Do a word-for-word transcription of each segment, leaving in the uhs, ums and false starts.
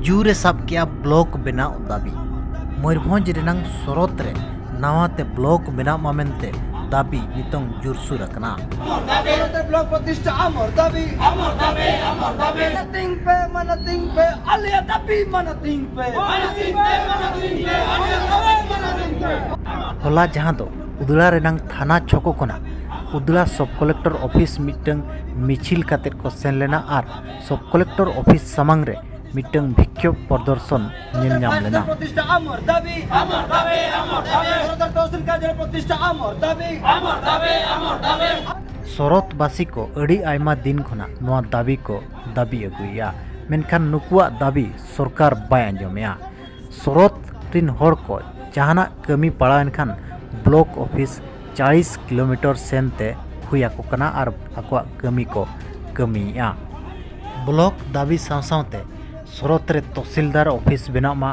ᱡᱳᱨ ᱮ ᱥᱟᱵ ᱠᱮᱜᱼᱟ ᱵᱞᱚᱠ ᱵᱮᱱᱟᱣ ᱫᱟᱹᱵᱤ᱾ ᱢᱚᱭᱩᱨᱵᱷᱚᱸᱡᱽ ᱨᱮᱱᱟᱝ ᱥᱚᱨᱚᱛ ᱨᱮ ᱱᱟᱣᱟ ᱛᱮ ᱵᱞᱚᱠ ᱵᱮᱱᱟᱣᱜ ᱢᱟ ᱢᱮᱱᱛᱮ ᱫᱟᱹᱵᱤ ᱱᱤᱛᱚᱝ ᱡᱳᱨᱥᱳᱨ ᱟᱠᱟᱱᱟ᱾ ᱵᱞᱚᱠ ᱯᱨᱚᱛᱤᱥᱴᱷᱟ ᱟᱢᱚᱨ ᱫᱟᱹᱵᱤ᱾ ᱟᱢᱚᱨ ᱫᱟᱹᱵᱤ, ᱟᱢᱚᱨ ᱫᱟᱹᱵᱤ᱾ ᱢᱟᱱᱟᱛᱤᱝ ᱯᱮ, ᱢᱟᱱᱟᱛᱤᱝ ᱯᱮ, ᱟᱞᱮᱭᱟᱜ ᱫᱟᱹᱵᱤ ᱢᱟᱱᱟᱛᱤᱝ ᱯᱮ᱾ ᱢᱟᱱᱟᱛᱤᱝ ᱯᱮ, ᱢᱟᱱᱟᱛᱤᱝ ᱯᱮ, ᱟᱞᱮᱭᱟᱜ ᱫᱟᱹᱵᱤ ᱢᱟᱱᱟᱛᱤᱝ ᱯᱮ᱾ ᱦᱚᱞᱟ ᱡᱟᱦᱟᱸ ᱫᱚ ᱩᱫᱽᱲᱟ ᱨᱮᱱᱟᱝ ᱛᱷᱟᱱᱟ ᱪᱷᱚᱠᱚ ᱠᱷᱚᱱᱟᱜ ᱩᱫᱽᱲᱟ ᱥᱚᱵ ᱠᱚᱞᱮᱠᱴᱚᱨ ᱚᱯᱷᱤᱥ ᱢᱤᱫᱴᱟᱝ ᱢᱤᱪᱷᱤᱞ ᱠᱟᱛᱮᱫ ᱠᱚ ᱥᱮᱱ ᱞᱮᱱᱟ ᱟᱨ ᱥᱚᱵ ᱠᱚᱞᱮᱠᱴᱚᱨ ᱚᱯᱷᱤᱥ ᱥᱟᱢᱟᱝ ᱨᱮ ᱢᱤᱫᱴᱟᱝ ᱵᱤᱠᱠᱷᱳᱵ ᱯᱨᱚᱫᱚᱨᱥᱚᱱ ᱧᱮᱞ ᱧᱟᱢ ᱞᱮᱱᱟ᱾ ᱯᱨᱚᱛᱤᱥᱴᱷᱟ ᱟᱢᱚᱨ ᱫᱟᱹᱵᱤ, ᱟᱢᱚᱨ ᱫᱟᱹᱵᱤ, ᱟᱢᱚᱨ ᱫᱟᱹᱵᱤ᱾ ᱥᱚᱨᱫᱟᱨ ᱛᱚᱦᱥᱤᱞ ᱠᱟᱨᱡᱟᱞᱚᱭ ᱯᱨᱚᱛᱤᱥᱴᱷᱟ ᱟᱢᱚᱨ ᱫᱟᱹᱵᱤ, ᱟᱢᱚᱨ ᱫᱟᱹᱵᱤ, ᱟᱢᱚᱨ ᱫᱟᱹᱵᱤ᱾ ᱥᱚᱨᱚᱛ ᱵᱟᱹᱥᱤ ᱠᱚ ᱟᱹᱰᱤ ᱟᱭᱢᱟ ᱫᱤᱱ ᱠᱷᱚᱱᱟᱜ ᱱᱚᱣᱟ ᱫᱟᱹᱵᱤ ᱠᱚ ᱫᱟᱹᱵᱤ ᱟᱹᱜᱩᱭᱮᱫᱼᱟ, ᱢᱮᱱᱠᱷᱟᱱ ᱱᱩᱠᱩᱣᱟᱜ ᱫᱟᱹᱵᱤ ᱥᱚᱨᱠᱟᱨ ᱵᱟᱭ ᱟᱸᱡᱚᱢᱮᱫᱼᱟ᱾ ᱥᱚᱨᱚᱛ ᱨᱤᱱ ᱦᱚᱲ ᱠᱚ ᱡᱟᱦᱟᱱᱟᱜ ᱠᱟᱹᱢᱤ ᱯᱟᱲᱟᱣᱮᱱ ᱠᱷᱟᱱ ᱵᱞᱚᱠ ᱚᱯᱷᱤᱥ ᱪᱟᱞᱤᱥ ᱠᱤᱞᱳᱢᱤᱴᱟᱨ ᱥᱮᱱ ᱛᱮ ᱦᱩᱭ ᱟᱠᱚ ᱠᱟᱱᱟ ᱟᱨ ᱟᱠᱚᱣᱟᱜ ᱠᱟᱹᱢᱤ ᱠᱚ ᱠᱟᱹᱢᱤᱭᱮᱫᱼᱟ᱾ ᱵᱞᱚᱠ ᱫᱟᱹᱵᱤ ᱥᱟᱶ ᱥᱟᱶᱛᱮ ᱥᱚᱨᱚᱛ ᱨᱮ ᱛᱚᱦᱥᱤᱞᱫᱟᱨ ᱚᱯᱷᱤᱥ ᱵᱮᱱᱟᱜ ᱢᱟ,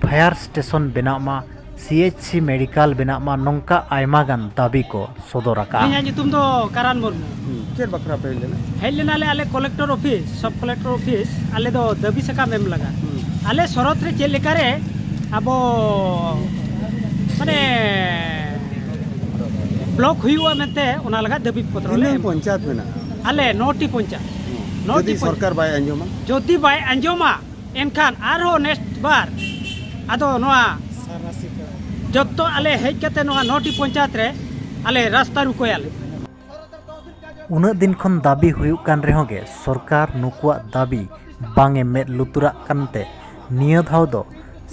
ᱯᱷᱟᱭᱟᱨ ᱥᱴᱮᱥᱚᱱ ᱵᱮᱱᱟᱜ ᱢᱟ, ᱥᱤ ᱮᱭᱤᱪ ᱥᱤ ᱢᱮᱰᱤᱠᱟᱞ ᱵᱮᱱᱟᱜ ᱢᱟ, ᱱᱚᱝᱠᱟ ᱟᱭᱢᱟ ᱜᱟᱱ ᱫᱟᱹᱵᱤ ᱠᱚ ᱥᱚᱫᱚᱨ ᱟᱠᱟᱫᱼᱟ᱾ ᱤᱧᱟᱹᱜ ᱧᱩᱛᱩᱢ ᱫᱚ ᱠᱟᱨᱟᱱ ᱢᱩᱨᱢᱩ᱾ ᱦᱩᱸ, ᱪᱮᱫ ᱵᱟᱠᱷᱨᱟ ᱯᱮ ᱦᱮᱡ ᱞᱮᱱᱟ? ᱦᱮᱡ ᱞᱮᱱᱟᱞᱮ ᱟᱞᱮ ᱠᱚᱞᱮᱠᱴᱚᱨ ᱚᱯᱷᱤᱥ, ᱥᱚᱵ ᱠᱚᱞᱮᱠᱴᱚᱨ ᱚᱯᱷᱤᱥ, ᱟᱞᱮ ᱫᱚ ᱫᱟᱹᱵᱤ ᱥᱟᱠᱟᱢ ᱮᱢ ᱞᱟᱜᱟ᱾ ᱦᱩᱸ᱾ ᱟᱞᱮ ᱥᱚᱨᱚᱛ ᱨᱮ ᱪᱮᱫ ᱞᱮᱠᱟᱨᱮ ᱟᱵᱚ ᱢᱟᱱᱮ ᱵᱞᱚᱠ ᱦᱩᱭᱩᱜᱼᱟ ᱢᱮᱱᱛᱮ ᱚᱱᱟ ᱞᱟᱜᱟ ᱫᱟᱹᱵᱤ ᱯᱚᱛᱨᱚ ᱞᱮ ᱛᱤᱱᱟᱹᱜ ᱮᱢ᱾ ᱯᱚᱧᱪᱟᱭᱮᱛ ᱢᱮᱱᱟᱜᱼᱟ? ᱟᱞᱮ ᱱᱚᱴᱤ ᱯᱚᱧᱪᱟᱭᱮᱛ᱾ ᱦᱩᱸ᱾ ᱱᱚᱴᱤ ᱡᱩᱫᱤ ᱯᱚᱧᱪᱟᱭᱮᱛ᱾ ᱥᱚᱨᱠᱟᱨ ᱵᱟᱭ ᱟᱸᱡᱚᱢᱟ? ᱡᱩᱫᱤ ᱵᱟᱭ ᱟᱸᱡᱚᱢᱟ, ᱮᱱᱠᱷᱟᱱ ᱟᱨᱦᱚᱸ ᱱᱮᱠᱥᱴ ᱵᱟᱨ ᱟᱫᱚ ᱱᱚᱣᱟ ᱡᱚᱛᱚ ᱟᱞᱮ ᱦᱮᱡ ᱠᱟᱛᱮ ᱱᱚᱣᱟ ᱱᱚᱴᱤ ᱯᱚᱧᱪᱟᱭᱮᱛ ᱨᱮ ᱟᱞᱮ ᱨᱟᱥᱛᱟ ᱨᱩᱠᱟᱹᱭᱟᱞᱮ᱾ ᱩᱱᱟᱹᱜ ᱫᱤᱱ ᱠᱷᱚᱱ ᱫᱟᱹᱵᱤ ᱦᱩᱭᱩᱜ ᱠᱟᱱ ᱨᱮᱦᱚᱸ ᱜᱮ ᱥᱚᱨᱠᱟᱨ ᱱᱩᱠᱩᱣᱟᱜ ᱫᱟᱹᱵᱤ ᱵᱟᱝ ᱮ ᱢᱮᱫ ᱞᱩᱛᱩᱨᱟᱜ ᱠᱟᱱᱛᱮ ᱱᱤᱭᱟᱹ ᱫᱷᱟᱣ ᱫᱚ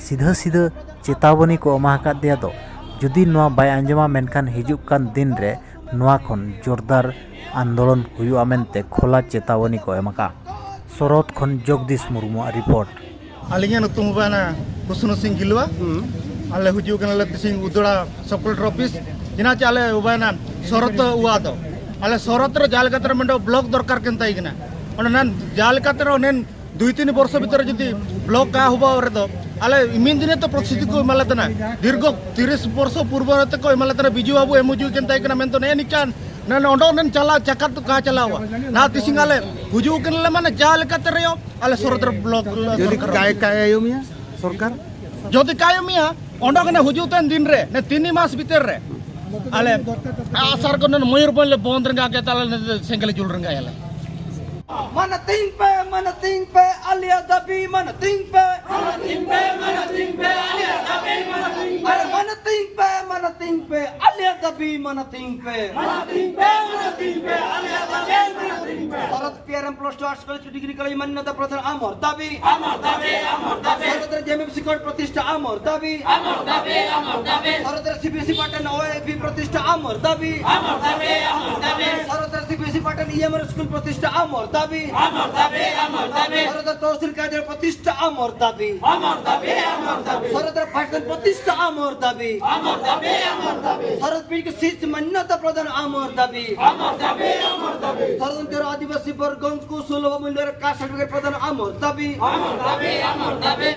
ᱥᱤᱫᱷᱟᱹ ᱥᱤᱫᱷᱟᱹ ᱪᱮᱛᱟᱣᱚᱱᱤ ᱠᱚ ᱮᱢᱟ ᱟᱠᱟᱫ ᱫᱮᱭᱟ ᱫᱚ, ᱡᱩᱫᱤ ᱱᱚᱣᱟ ᱵᱟᱭ ᱟᱸᱡᱚᱢᱟ ᱢᱮᱱᱠᱷᱟᱱ ᱦᱤᱡᱩᱜ ᱠᱟᱱ ᱫᱤᱱ ᱨᱮ ᱱᱚᱣᱟ ᱠᱷᱚᱱ ᱡᱳᱨᱫᱟᱨ ᱟᱱᱫᱳᱞᱚᱱ ᱦᱩᱭᱩᱜᱼᱟ ᱢᱮᱱᱛᱮ ᱠᱷᱳᱞᱟ ᱪᱮᱛᱟᱣᱚᱱᱤ ᱠᱚ ᱮᱢ ᱟᱠᱟᱫᱼᱟ᱾ ᱥᱚᱨᱚᱛ ᱠᱷᱚᱱ ᱡᱚᱜᱽᱫᱤᱥ ᱢᱩᱨᱢᱩᱣᱟᱜ ᱨᱤᱯᱳᱨᱴ᱾ ᱟᱹᱞᱤᱧᱟᱜ ᱧᱩᱛᱩᱢ ᱦᱩᱭᱩᱜ ᱠᱟᱱᱟ ᱠᱩᱥᱱᱩ ᱥᱤᱝ ᱜᱤᱞᱣᱟ᱾ ᱦᱩᱸ᱾ ᱟᱞᱮ ᱦᱤᱡᱩᱜ ᱠᱟᱱᱟᱞᱮ ᱛᱤᱥᱤᱝ ᱩᱫᱽᱲᱟ ᱥᱚᱵ ᱠᱚᱞᱮᱠᱴᱚᱨ ᱚᱯᱷᱤᱥ᱾ ᱡᱮᱱᱟ ᱪᱮ ᱟᱞᱮ ᱦᱩᱭᱩᱜ ᱠᱟᱱᱟ ᱥᱚᱨᱚᱛ ᱫᱚ ᱩᱣᱟ ᱫᱚ᱾ ᱟᱞᱮ ᱥᱚᱨᱚᱛ ᱨᱮ ᱡᱟᱦᱟᱸ ᱞᱮᱠᱟᱛᱮ ᱨᱮ ᱢᱤᱫᱴᱟᱝ ᱵᱞᱚᱠ ᱫᱚᱨᱠᱟᱨ ᱠᱟᱱ ᱛᱟᱭ ᱠᱟᱱᱟ᱾ ᱚᱱᱟ ᱱᱟᱱ ᱡᱟᱦᱟᱸ ᱞᱮᱠᱟᱛᱮ ᱨᱮ ᱚᱱᱮᱱ ᱫᱩᱭ ᱛᱤᱱ ᱵᱚᱨᱥᱚ ᱵᱷᱤᱛᱚᱨ ᱡᱩᱫᱤ ᱵᱞᱚᱠ ᱠᱟ ᱦᱩᱵᱟ ᱨᱮᱫᱚ ᱟᱞᱮ ᱤᱢᱤᱱ ᱫᱤᱱᱮ ᱛᱚ ᱯᱨᱚᱥᱛᱩᱛᱤ ᱠᱚ ᱮᱢᱟᱞᱮ ᱛᱟᱦᱮᱱᱟ᱾ ᱫᱤᱨᱜᱷᱚ ᱛᱤᱨᱤᱥ ᱵᱚᱨᱥᱚ ᱯᱩᱨᱵᱚ ᱨᱮ ᱛᱮᱠᱚ ᱮᱢᱟᱞᱮ ᱛᱟᱦᱮᱱᱟ, ᱵᱤᱡᱩ ᱵᱟᱵᱩ ᱮᱢ ᱦᱤᱡᱩᱜ ᱠᱟᱱ ᱛᱟᱦᱮᱸ ᱠᱟᱱᱟ ᱢᱮᱱᱛᱮ ᱱᱮᱜᱼᱮ ᱱᱤᱠᱟᱱ ᱱᱮ ᱱᱚᱰᱚ ᱱᱮᱱ ᱪᱟᱞᱟᱣ ᱪᱟᱠᱟᱛ ᱛᱚ ᱠᱟ ᱪᱟᱞᱟᱣᱟ᱾ ᱱᱟ ᱛᱤᱥᱤᱝ ᱟᱞᱮ ᱦᱩᱡᱩᱜ ᱠᱟᱱ ᱞᱮ ᱢᱟᱱᱮ ᱡᱟ ᱞᱮᱠᱟᱛᱮ ᱨᱮᱭᱚ ᱟᱞᱮ ᱥᱚᱨᱚᱫ ᱨᱮ ᱵᱞᱚᱠ ᱞᱮ ᱡᱩᱫᱤ ᱥᱚᱨᱠᱟᱨ ᱠᱟᱭ ᱠᱟᱭ ᱟᱭᱚᱢᱤᱭᱟ ᱥᱚᱨᱠᱟᱨ? ᱡᱩᱫᱤ ᱠᱟᱭᱚᱢᱤᱭᱟ, ᱚᱸᱰᱚ ᱠᱟᱱᱟ ᱦᱩᱡᱩᱜ ᱛᱮᱱ ᱫᱤᱱ ᱨᱮ, ᱱᱮ ᱛᱤᱱᱤ ᱢᱟᱥ ᱵᱷᱤᱛᱤᱨ ᱨᱮ ᱟᱞᱮ ᱟᱥᱟᱨ ᱠᱚ ᱱᱮ ᱢᱚᱭᱩᱨᱵᱷᱚᱸᱡᱽ ᱞᱮ ᱵᱚᱱᱫ ᱨᱮᱸᱜᱟ ᱠᱮ ᱛᱟᱞᱮ ᱱᱮ ᱥᱮᱸᱜᱮᱞ ᱡᱩᱞ ᱨᱮᱸᱜᱟ ᱭᱟᱞᱮ᱾ ᱢᱟᱱᱟ ᱛᱤᱝ ᱯᱮ, ᱢᱟᱱᱟ ᱛᱤᱝ ᱯᱮ, ᱟᱞᱮᱭᱟᱜ ᱫᱟᱹᱵᱤ ᱢᱟᱱᱟ ᱛᱤᱝ ᱯᱮ᱾ ᱢᱟᱱᱟ ᱛᱤᱝ ᱯᱮ, ᱢᱟᱱᱟ ᱛᱤᱝ ᱯᱮ, ᱟᱞᱮᱭᱟᱜ ᱫᱟᱹᱵᱤ ᱢᱟᱱᱟ ᱛᱤᱝ ᱯᱮ᱾ ᱟᱨᱮ ᱢᱟᱱᱟ ᱛᱤᱝ ᱯᱮ, ᱢᱟᱱᱟ ᱛᱤᱝ ᱯᱮ, ᱟᱞᱮᱭᱟᱜ ᱫᱟᱹᱵᱤ ᱢᱟᱱᱟ ᱛᱤᱝ ᱯᱮ᱾ ᱢᱟᱱᱟ ᱛᱤᱝ ᱯᱮ, ᱢᱟᱱᱟ ᱛᱤᱝ ᱯᱮ, ᱟᱞᱮᱭᱟᱜ ᱫᱟᱹᱵᱤ ᱢᱟᱱᱟ ᱛᱤᱝ ᱯᱮ᱾ ᱥᱚᱨᱚᱫ P R M plus two arts college degree college ᱢᱟᱱᱱᱚᱛᱟ ᱯᱨᱚᱫᱟᱱ ᱟᱢᱚᱨ ᱫᱟᱹᱵᱤ᱾ ᱟᱢᱚᱨ ᱫᱟᱹᱵᱤ, ᱟᱢᱚᱨ ᱫᱟᱹᱵᱤ᱾ ᱥᱚᱨᱚᱫ ᱨᱮ ᱡᱮ ᱮᱢ ᱮᱯᱷ ᱥᱤ ᱠᱚᱞᱮᱡᱽ ᱯᱨᱚᱛᱤᱥᱴᱷᱟ ᱟᱢᱚᱨ ᱫᱟᱹᱵᱤ᱾ ᱟᱢᱚᱨ ᱫᱟᱹᱵᱤ, ᱟᱢᱚᱨ ᱫᱟᱹᱵᱤ᱾ ᱥᱚᱨᱚᱫ ᱨᱮ ᱥᱤ ᱵᱤ ᱮᱥ ᱤ ᱯᱟᱴᱷᱟᱱ ᱳ ᱮ ᱯᱤ ᱯᱨᱚᱛᱤᱥᱴᱷᱟ ᱟᱢᱚᱨ ᱫᱟᱹᱵᱤ᱾ ᱟᱢᱚᱨ ᱫᱟᱹᱵᱤ, ᱟᱢᱚᱨ ᱫᱟᱹᱵᱤ᱾ ᱥᱚᱨᱚᱫ ᱨᱮ ᱥᱤ ᱵᱤ ᱮᱥ ᱤ ᱯᱟᱴᱷᱟᱱ ᱤ ᱮᱢ ᱟᱨ ᱥᱠᱩᱞ ᱯᱨᱚᱛᱤᱥᱴᱷᱟ ᱟᱢᱚᱨ ᱫᱟᱹᱵᱤ᱾ ᱟᱢᱚᱨ ᱫᱟᱹᱵᱤ, ᱟᱢᱚᱨ ᱫᱟᱹᱵᱤ᱾ ᱥᱚᱨᱚᱫ ᱨᱮ ᱛᱚᱦᱥᱤᱞ ᱠᱟᱭᱫᱟ ᱯᱨᱚᱛᱤᱥᱴᱷᱟ ᱟᱢᱚᱨ ᱫᱟᱹᱵᱤ᱾ ᱟᱢᱚᱨ ᱫᱟᱹᱵᱤ, ᱟᱢᱚᱨ ᱫᱟᱹᱵᱤ᱾ ᱥᱚᱨᱚᱫ ᱨᱮ ᱯᱟᱴᱷᱟᱱ ᱯᱨᱚᱛᱤᱥᱴᱷᱟ ᱟᱢᱚᱨ ᱫᱟᱹᱵᱤ᱾ ᱟᱢᱚᱨ ᱫᱟᱹᱵᱤ, ᱟᱢᱚᱨ ᱫᱟᱹᱵᱤ᱾ ᱥᱚᱨᱚᱫ ᱯᱤᱲ ᱠᱚ ᱥᱤᱥ ᱢᱟᱱᱱᱚᱛᱟ ᱯᱨᱚᱫᱟᱱ ᱟᱢᱚᱨ ᱫᱟᱹᱵᱤ᱾ ᱟᱢᱚᱨ ᱫᱟᱹᱵᱤ, ᱟᱢᱚᱨ ᱫᱟᱹᱵᱤ᱾ ᱥᱚᱨᱚᱫ ᱚᱧᱪᱚᱞ ᱟᱹᱫᱤᱵᱟᱹᱥᱤ ᱵᱚᱨᱜᱚ ᱠᱚ ᱥᱩᱞᱚᱵᱷ ᱢᱩᱞᱞᱚ ᱨᱮ ᱠᱟᱥᱴ ᱥᱟᱨᱴᱤᱯᱷᱤᱠᱮᱴ ᱯᱨᱚᱫᱟᱱ ᱟᱢᱚᱨ ᱫᱟᱹᱵᱤ᱾ ᱟᱢᱚᱨ ᱫᱟᱹᱵᱤ, ᱟᱢᱚᱨ ᱫᱟᱹᱵᱤ᱾